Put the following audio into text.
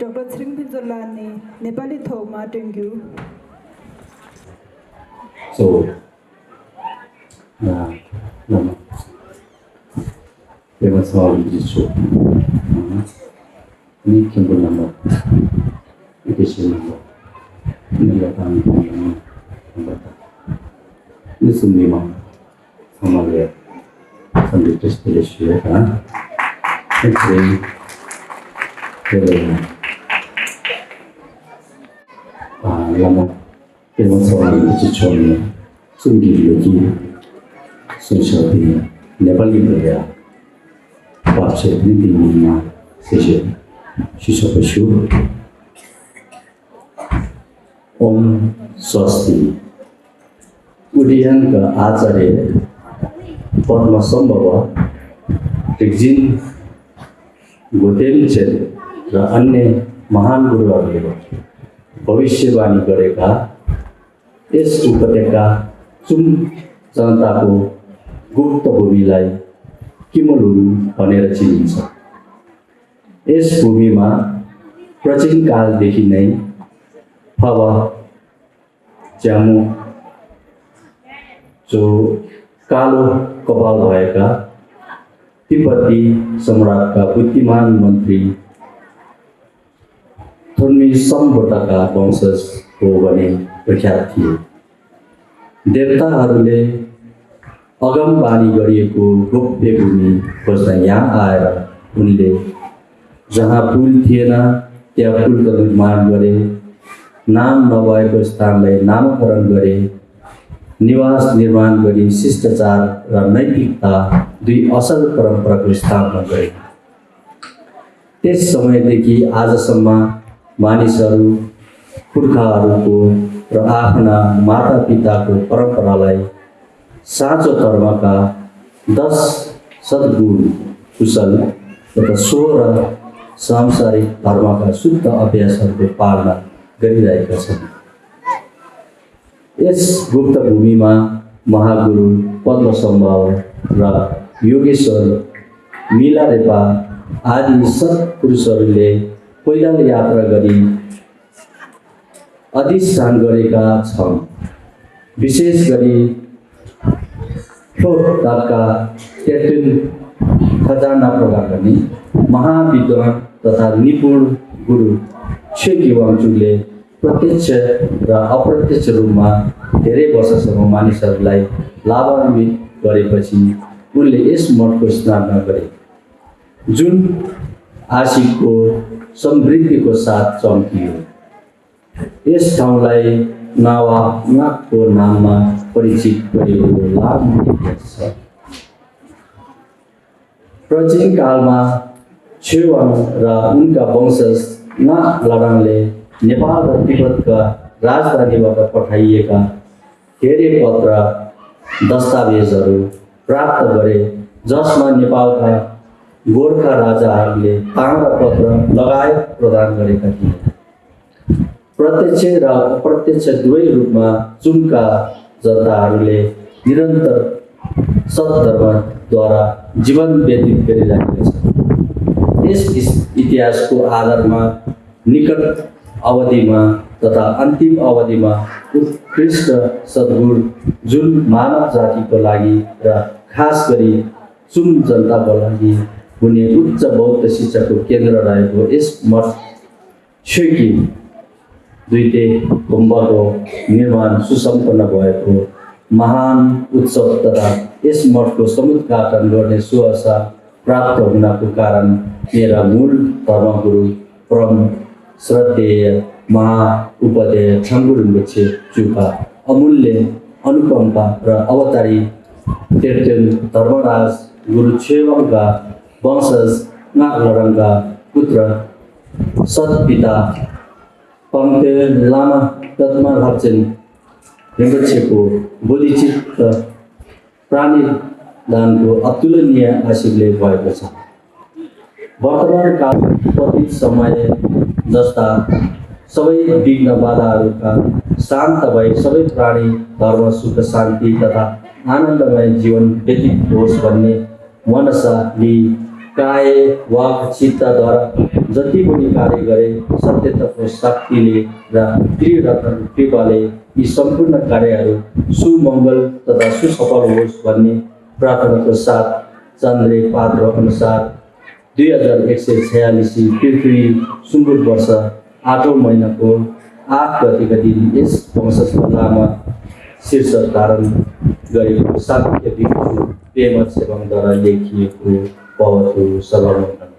Dr. Tsring Pinzolani, Nepali Thoma Tengyu. So, nama memang selalu dicu. Ini kimpul nama, itu sih nama. Ini datang nama. Ini semua sama dia, sambil tes ya kan. Ini lama memang selalu dicu ni. Sungguh lagi, susah dia. Nepali beraya, bahasa ini dimana sesuatu, sesuatu syur. Om Swasti, udian ke acara Padma Sambhava, Tigzin, Gotem Chet, dan अन्य महान गुरुहरू भविष्यवाणी गरेका यस उपत्यका चुम जनताको गुप्त भूमिलाई किमलुङ भनेर चिनिन्छ। यस भूमिमा प्राचीन कालदेखि नै फवा ज्यामु जो कालो कपाल भएका तिब्बती सम्राटका बुद्धिमान मन्त्री थोन्मी सम्बोटाका वंशज हो भने प्रख्यात थिए। देवताहरूले अगमबानी गरिएको गोप्य भूमि खोज्न यहाँ आएर उनले जहाँ पुल थिएन त्यहाँ पुलको निर्माण गरे, नाम नभएको स्थानलाई नामकरण गरे, निवास निर्माण गरी शिष्टाचार र नैतिकता दुई असल परम्पराको स्थापना गरे। त्यस समयदेखि आजसम्म मानिसहरू पुर्खाहरूको र आफ्ना मातापिताको परम्परालाई साँचो धर्मका 10 सद्गुण कुशल तथा 16 सांसारिक धर्मका शुद्ध अभ्यासहरूको पालना गरिरहेका छन्। यस गुप्त भूमिमा महागुरु पद्मसम्भव र योगेश्वर मिलारेपा आदि सत्पुरुषहरूले पहिला यात्रा गरी अधिष्ठान गरेका छन्। विशेष गरी ठोटका 13 खजाना प्रकार गर्ने महाविद्वान तथा निपुण गुरु छेकी वाङचुकले प्रत्यक्ष र अप्रत्यक्ष रूपमा धेरै वर्षसम्म मानिसहरूलाई लाभान्वित गरेपछि उनले यस मठको स्थापना गरे, जुन आशिकको समृद्धिको साथ चम्कियो। यस ठाउँलाई नावाङको नाममा परिचित गरिएको लामो इतिहास छ। प्राचीन कालमा छेवाङ र उनका वंशज ना लडाङले नेपाल र तिब्बतका राजधानीबाट पठाइएका धेरै पत्र दस्तावेजहरू प्राप्त गरे, जसमा नेपालका गोर्खा राजाहरूले ताम्रपत्र लगायत प्रदान गरेका थिए। प्रत्यक्ष र अप्रत्यक्ष दुवै रूपमा चुमका जनताहरूले निरन्तर सद्धर्मद्वारा जीवन व्यतीत गरिरहेका छन्। यस इतिहासको आधारमा निकट अवधिमा तथा अन्तिम अवधिमा उत्कृष्ट सद्गुण जुन मानव जातिको लागि र खास गरी चुम जनताको लागि हुने उच्च बौद्ध शिक्षाको केन्द्र रहेको यस मठ छेकी दुईटे गुम्बाको निर्माण सुसम्पन्न भएको महान उत्सव तथा यस मठको समुद्घाटन गर्ने सुअवसर प्राप्त हुनको कारण मेरा मूल धर्मगुरु परम श्रद्धेय महा उपाध्याय छाङ्गुरुङ छेचुका अमूल्य अनुकम्पा र अवतारी 13 धर्मराज गुरु छेवाङका वंशज नाग लडाङका पुत्र सत्पिता पङ्क्ते लामा दत्मा लाप्चेन रिम्पोछेको बोधिचित्त प्राणीदानको अतुलनीय आशीर्वादले भएको छ। वर्तमान काल पतित समय जस्ता सबै विघ्न बाधाहरूका शान्त भई सबै प्राणी धर्म सुख शान्ति तथा आनन्दमय जीवन व्यतीत होस् भन्ने मनसा लिई काय वाक चित्तद्वारा जति पनि कार्य गरे सत्यताको शक्तिले र दृढताको कृपाले यी सम्पूर्ण कार्यहरू सुमङ्गल तथा सुसफल होस् भन्ने प्रार्थनाको साथ चन्द्रे पात्र अनुसार 2146 पृथ्वी सुँगुर वर्ष 8औं महिनाको 8 गतिका दिन यस वंशस्थलामा शीर्ष धारण गरेको शाक्य विष्णु प्रेम सेवकद्वारा लेखिएको पवतो सर्वमङ्गलम।